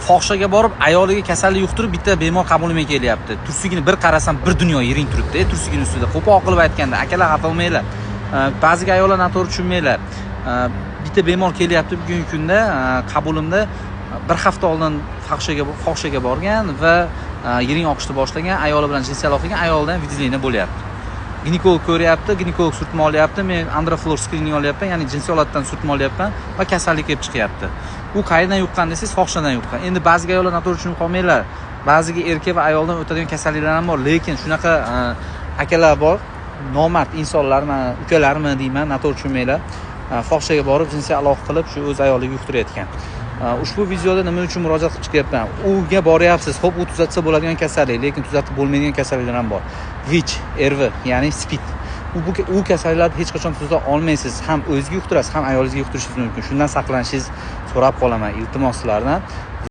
Fohishaga borib, ayoliga kasallik yuqtirib, bitta bemor qabulimga kelyapti. Tursigini bir qarasam, bir dunyo yiring turibdi, tursigini ustida. Qo'pol qilib aytganda, akalar, xafa bo'lmanglar. Ba'ziga ayollar noto'g'ri tushunmanglar. Bitta bemor kelyapti bugungi kunda qabulimda, bir hafta oldin fohishaga borgan va yiring oqishni boshlagan, ayoli bilan jinsiy aloqa qilgan, ayolidan выделение bo'lyapti. Ginekolog ko'ryapti, ginekolog surtma olyapti, men androflor skrining olyapman, ya'ni jinsiy holatdan surtma olyapman va kasallik kelib chiqyapti. U qayerdan yuqqan desangiz, fohishadan yuqqan. Endi ba'ziga ayollar noto'g'ri tushunib qolmanglar. Ba'ziga erkak va ayoldan o'tadigan kasalliklar ham bor, lekin shunaqa akalar bor, nomard insonlar, mana ukalarmi deyman, noto'g'ri tushunmanglar. Fohishaga borib jinsiy aloqa qilib, shu o'z ayoliga yuqtirayotgan. Ushbu videoda nima uchun murojaat qilib chiqyapman? Uga boryapsiz, xo'p, u tuzatsa bo'ladigan kasallik, lekin tuzatib bo'lmaydigan kasalliklar ham bor. ВИЧ, РВ, ya'ni СПИД. U kasalliklarni hech qachon tuzata olmaysiz. Ham o'zingizga yuqtirasiz, ham ayolingizga yuqtirishingiz mumkin. Shundan saqlanishingizni so'rab qolaman, iltimos sizlardan.